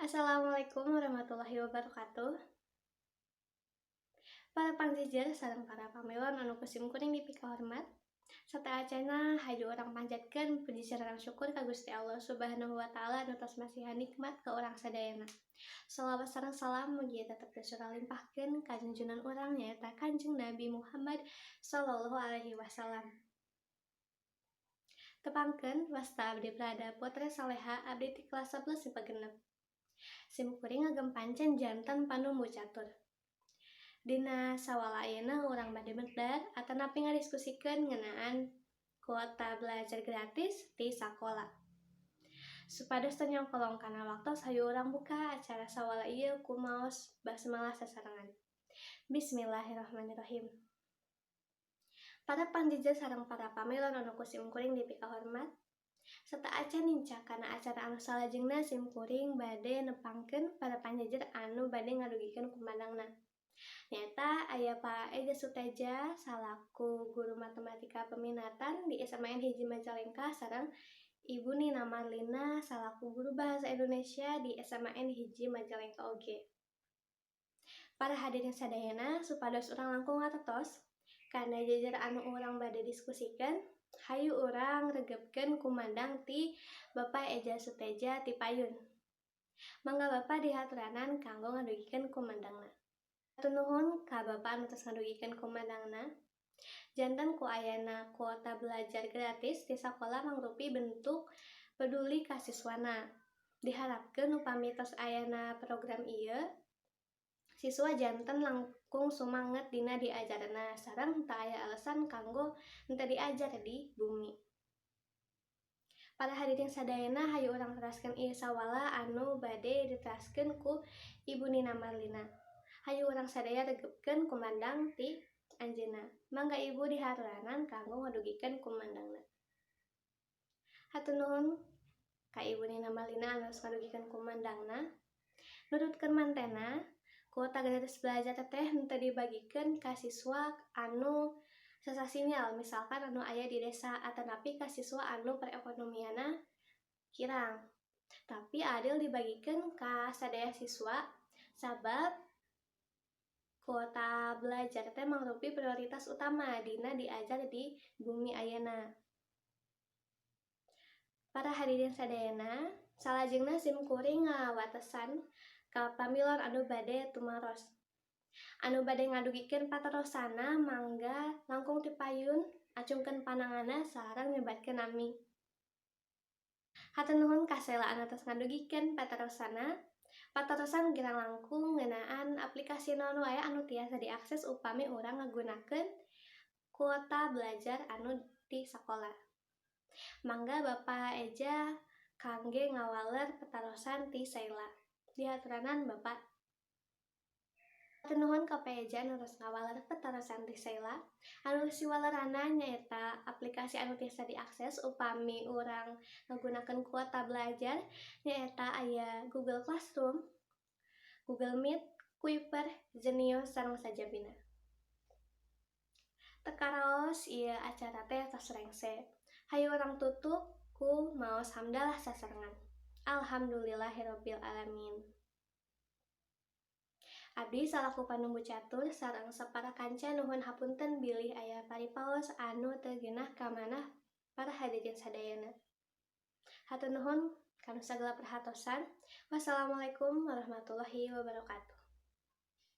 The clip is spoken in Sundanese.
Assalamualaikum warahmatullahi wabarakatuh. Para pangjejer sareng para pamilon anu ku simkuring dipikahormat. Sateuacanna, hayu urang panjatkeun puji sareng syukur ka Gusti Allah Subhanahu wa Taala anu tos masihan nikmat ka urang sadayana. Salawat sareng salam mugi tetep tiasa limpahkeun ka junjunan urang, nyaeta Kanjeng Nabi Muhammad Sallallahu Alaihi Wasallam. Tepangkeun, wasta abdi Prada Potre Saleha, abdi ti kelas 11 IPA 6. Simkuring ngagem pancen janten panumbu catur. Dina sawala ayeuna urang bade medar atanapi ngadiskusikeun ngeunaan kuota belajar gratis di sakola. Supados teu nyongkolong kana waktos, hayu urang buka acara sawala ieu ku maos basmalah sasarengan. Bismillahirrahmanirrahim. Para pangjejer sareng para pamilon anu ku simkuring dipikahormat, sateuacan nincak kana acara anu salajengna, simkuring bade nepangkeun para pangjejer anu bade ngadugikeun kumandangna. Nyaeta aya Pak Eja Suteja salaku guru matematika peminatan di SMAN 1 Majalengka sareng Ibu Nina Marlina salaku guru bahasa Indonesia di SMAN 1 Majalengka oge. Para hadirin sadayana, supados urang langkung ngartos kana jejer anu urang bade diskusikan, hayu urang regepkeun kumandang ti Bapak Eja Suteja ti payun. Mangga Bapak dihaturanan kanggo ngadugikeun kumandangna. Hatur nuhun ka Bapak anu tos ngadugikeun kumandangna. Janten ku ayana kuota belajar gratis di sakola mangrupi bentuk peduli ka siswana. Diharapkeun upami tos ayana program ieu, siswa janten langkung sumanget dina diajarna sareng teu aya alasan kanggo henteu diajar di bumi. Para hadirin sadayana, hayu urang teraskeun ieu sawala anu bade diteraskeun ku Ibu Nina Marlina. Hayu urang sadaya regepkeun kumandang ti anjeunna. Mangga Ibu dihaturanan kanggo ngadugikeun kumandangna. Hatur nuhun ka Ibu Nina Marlina anu tos ngadugikeun kumandangna. Nurutkeun mantena, kuota gratis belajar teteh henteu dibagikeun ka siswa anu susah sinyal, misalkan anu aya di desa, atanapi ka siswa anu perekonomianna kirang. Tapi adil dibagikeun ka sadaya siswa, sabab kuota belajar teh mangrupi prioritas utama dina diajar di bumi ayeuna. Para hadirin sadayana, salajengna sim kuring ngawatesan ka pamilon anu bade tumaros. Anu bade ngadugikeun patarosanna mangga langkung ti payun, acungkeun pananganna sareng nyebatkeun nami. Hatur nuhun ka Sela anu tos ngadugikeun patarosanna. Patarosan kirang langkung ngeunaan aplikasi naon wae anu tiasa diakses upami urang ngagunakeun kuota belajar anu di sakola. Mangga Bapak Eja kangge ngawaler patarosan ti Saila. Dihaturanan, Bapak. Hatur nuhun ka Pak Eja anu tos ngawaler patarosan ti Saila. Anu siwaleranna nyaeta aplikasi anu tiasa diakses upami urang ngagunakeun kuota belajar nyaeta aya Google Classroom, Google Meet, Quipper, Zenius sareng sajabina. Teu karaos ieu acara teh tos rengse. Hayu urang tutup ku maos hamdalah sasarengan. Alhamdulillahirabbil alamin. Abdi salaku panumbu catur sareng sapara kanca nuhun hapunten bilih aya paripaos anu teu genah kamanah para hadirin sadayana. Hatur nuhun kana sagala perhatosan. Wassalamualaikum warahmatullahi wabarakatuh.